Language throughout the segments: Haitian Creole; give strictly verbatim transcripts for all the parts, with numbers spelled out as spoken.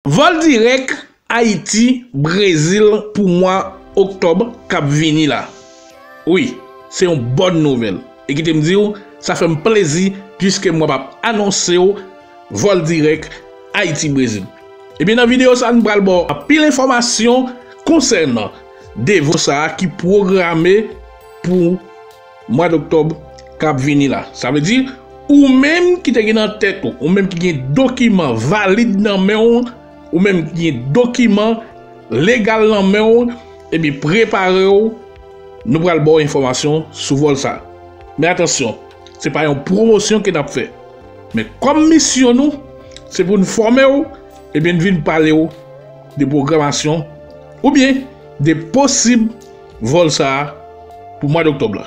Vòl dirèk Ayiti, Brezil pou mwa oktòb k ap vini la. Wi, se yon bòn nouvèl. E kite m di w, sa fè m plezi, piske m ap anonse w vòl dirèk Ayiti, Brezil. Ebyen, nan videyo sa, nou pral ba w anpil enfòmasyon konsènan de vòl sa a ki pwograme pou mwa d oktòb k ap vini la. Sa vle di, ou menm ki te gen nan tèt ou, ou menm ki gen dokiman valid nan men w, ou menm ki gen dokiman legal nan men w, ebyen, prepare w, nou pral ba w enfòmasyon sou vòl sa. Men atansyon, se pa yon pwomosyon ke n ap fè. Men kòm misyon nou, se pou n fòme w, ebyen, n vin pale w de pwogramasyon oubyen de posib vòl sa a pou mwa d oktòb la.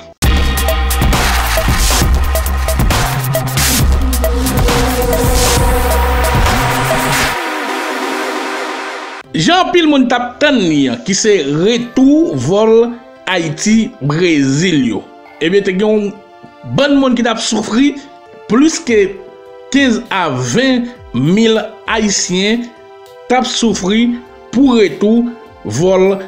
Jan anpil moun t ap tann li an, ki se retou vòl Ayiti, Brezil yo. Ebyen, te gen yon bann moun ki t ap soufri, plis ke kenz a ven mil Ayisyen t ap soufri pou retou vòl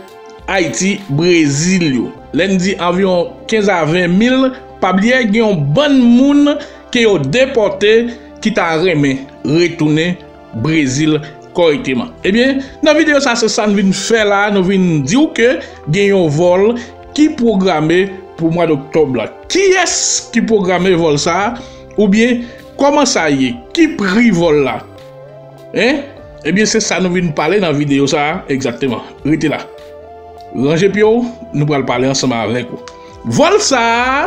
Ayiti, Brezil yo. Lè n di anviwon kenz a ven mil, pa bliye gen yon bann moun ke yo depòte ki ta renmen retounen Brezil kòrèkteman. Ebyen, nan videyo sa, se sa n vin fè la, nou vin di w ke gen yon vòl ki pwograme pou mwa d oktòb la. Kiyès ki pwograme vòl sa a? Oubyen, kòman sa ye? Ki pri vòl la? Hein? Ebyen, se sa nou vin pale nan videyo sa a, egzakteman. Rete la. Ranje pye w, nou pral pale ansanm avèk ou. Vòl sa a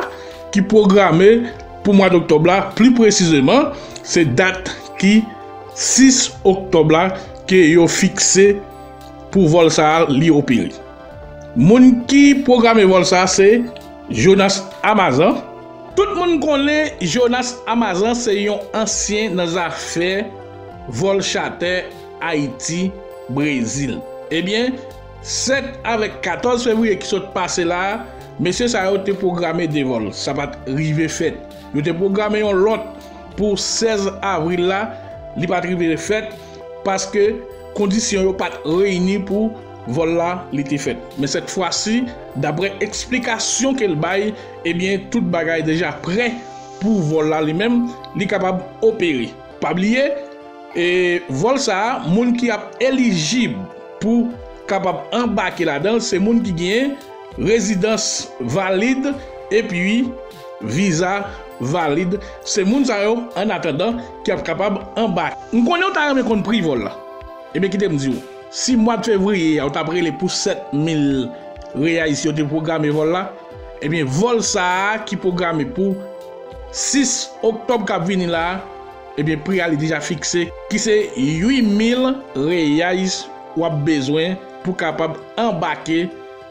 ki pwograme pou mwa d oktòb la, pli presizeman, se dat ki sis oktòb la ke yo fikse pou vòl sa a li opere. Moun ki pwograme vòl sa a se Jonas Amazan. Tout moun konnen Jonas Amazan se yon ansyen nan zafè vòl chatè Ayiti, Brezil. Ebyen, sèt avèk katòz fevriye ki sot pase la a, mesye sa yo te pwograme de vòl. Sa pa t rive fèt. Yo te pwograme yon lòt pou sèz avril la, li pa t rive fèt paske kondisyon yo pa t reyini pou vòl la li te fèt. Men sèt fwa si, daprè eksplikasyon ke l bay, ebyen, tout bagay deja prè pou vòl la li menm, li kapab opere. Pa bliye, e vòl sa a, moun ki ap elijib pou kapab anbake ladan l, se moun ki gen rezidans valid epi viza valid. Se moun sa yo, an atandan, ki ap kapab anbake. M konnen w ta renmen konn pri vòl la. Ebyen, kite m di w, si mwa fevriye a, w t ap rele pou sèt mil reyais yo te pwograme vòl la, ebyen, vòl sa a ki pwograme pou sis oktòb k ap vini la a, ebyen, pri a li deja fikse, ki se uit mil reyais w ap bezwen pou kapab anbake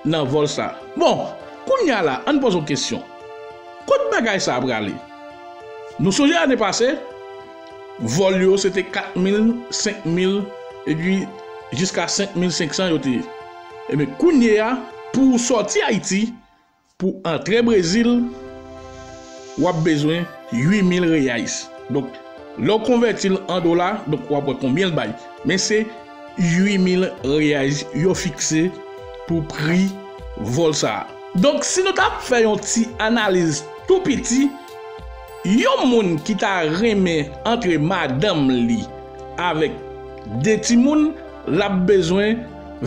nan vòl sa a. Bon, kounye a la, ann poze w kesyon. Kot bagay sa a prale? Nou sonje ane pase, vòl yo se te kat mil, senk mil, epi jiska senk mil senk san yo te ye. Ebyen, kounye a, pou w sòti Ayiti, pou antre Brezil, w ap bezwen uit mil reyais. Donk, lè w konvèti l an dola, donk, w ap wè konbyen l bay. Men se uit mil reyais yo fikse pou pri vòl sa a. Donk, si nou ta fè yon ti analiz tou piti, yon moun ki ta renmen antre madanm li avèk de timoun, l ap bezwen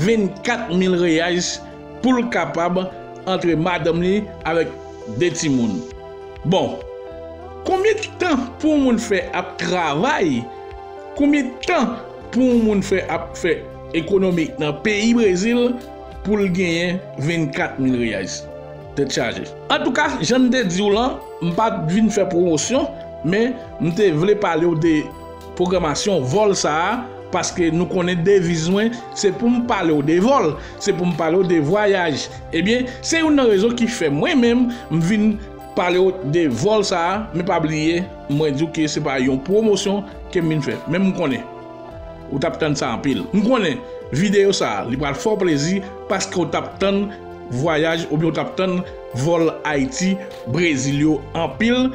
vennkat mil reyais pou l kapab antre madanm li avèk de timoun. Bon, konbyen tan pou yon moun fè ap travay? Konbyen tan pou yon moun fè ap fè ekonomi nan peyi Brezil pou l genyen vennkat mil reyais? Tèt chaje. Antouka, jan n te di w lan, m pa t vin fè pwomosyon, men m te vle pale w de pwogramasyon vòl sa a, paske nou konnen deviz mwen, se pou m pale w de vòl, se pou m pale w de vwayaj. Ebyen, se youn nan rezon ki fè mwen menm, m vin pale w de vòl sa a, men pa bliye, mwen di w ke se pa yon pwomosyon ke m vin fè. Men m konnen, ou t ap tann sa anpil. M konnen, videyo sa a, li pral fè w plezi, paske w t ap tann vwayaj oubyen w t ap tann vòl Ayiti, Brezil yo anpil.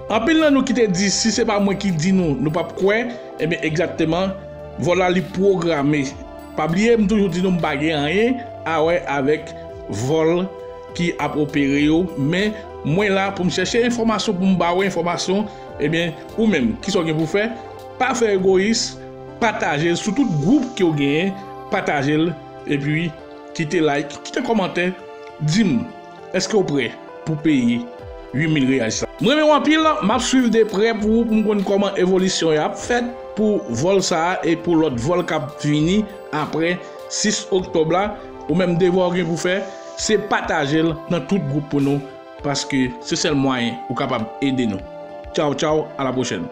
Anpil nan nou ki te di, si se pa mwen ki di nou, nou p ap kwè, ebyen, egzakteman, Vòl la li pwograme. Pa bliye, m toujou di nou m pa gen anyen a wè avèk vòl ki ap opere yo, men mwen la pou m chèche enfòmasyon, pou m ba w enfòmasyon. Ebyen, ou menm, kisa w gen pou fè? Pa fè egoyis, pataje l sou tout gwoup ke w genyen, pataje l, epi kite like, kite kòmantè, di m, èske w prè pou peye uit mil reyal sa? M renmen w anpil, m ap swiv de prè pou, pou m konn kòman evolisyon yo ap fèt pou vòl sa a e pou lòt vòl k ap vini apre sis oktòb la. Ou menm, devwa w gen pou fè, se pataje l nan tout gwoup pou nou, paske se sèl mwayen ou kapab ede nou. Tchaw, tchaw, a la pwochèn.